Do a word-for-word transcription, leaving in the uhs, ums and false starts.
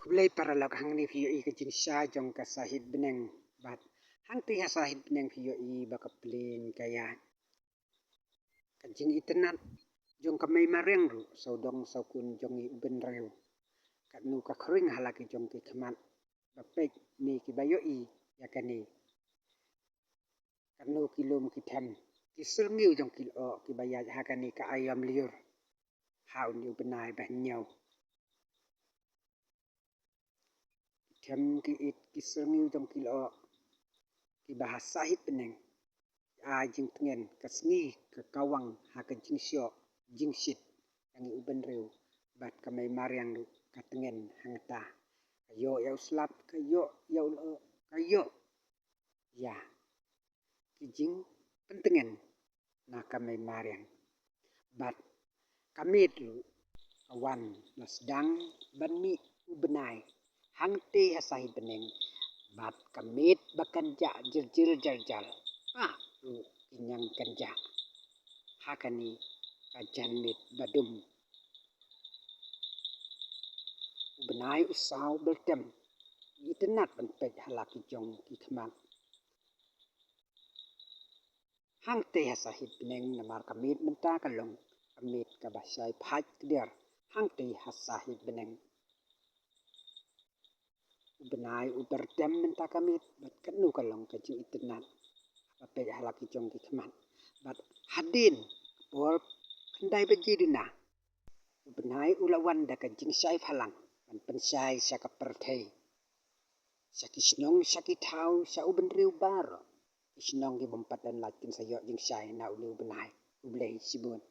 Khublei paralok, hangne phi ïohi ka jingshai jong ka sahit bneng. Bad hangtei ha sahit bneng phi ïohi ba ka plane ka ïaid. Ka jingitynnad jong ka mei mariang ruh sawdong sawkun jong ngi u bynriew. Katno ka khring ha la ki jong ki khmat ba peit ne kiba ïohi ïa kane. Katno ki lum ki them, ki syrngiew jong ki lyoh kiba ïaid ha kane ka aïom lyiur ha une u bnai ba hynñiew. Ki them ki it ki syrngiew jong ki lyoh kiba ha sahit bneng ki ai jingtngen ka sngi ka kawang ha ka jingshoh jingshit jong ngi u bynriew. Bad ka mei mariang ruh ka tngen hangta, ka ïoh ïa u slap, ka ïoh ïa u lyoh, ka ïoh ïa ki jingpyntngen na ka mei mariang. Bad ka miet ruh ka wan la sdang ban mih u bnai hangtei ha sahit bneng. Bad ka miet ba kynjah jyrjyr jarjar, pat ruh ki ñiang kynjah ha kane ka janmiet ba dum. U bnai u saw byrtem, itynnad ban peit ha la ki jong ki khmat. Hangtei ha sahit bneng, namar ka miet mynta ka long ka miet kaba shai phai kdiar hangtei ha sahit bneng. U bnai u byrtem mynta ka miet, bad katno ka long ka jingitynnad haba peit ha la ki jong ki khmat. Bad hadien por khyndai baje duna, u bnai u la wan da ka jingshai phalang ban pynshai sha ka pyrthei, sha ki shnong, sha ki thaw, sha u bynriew baroh. Ki shnong ki bym pat don lait kin sa ïoh jingshai na une u bnai. Khublei shibun.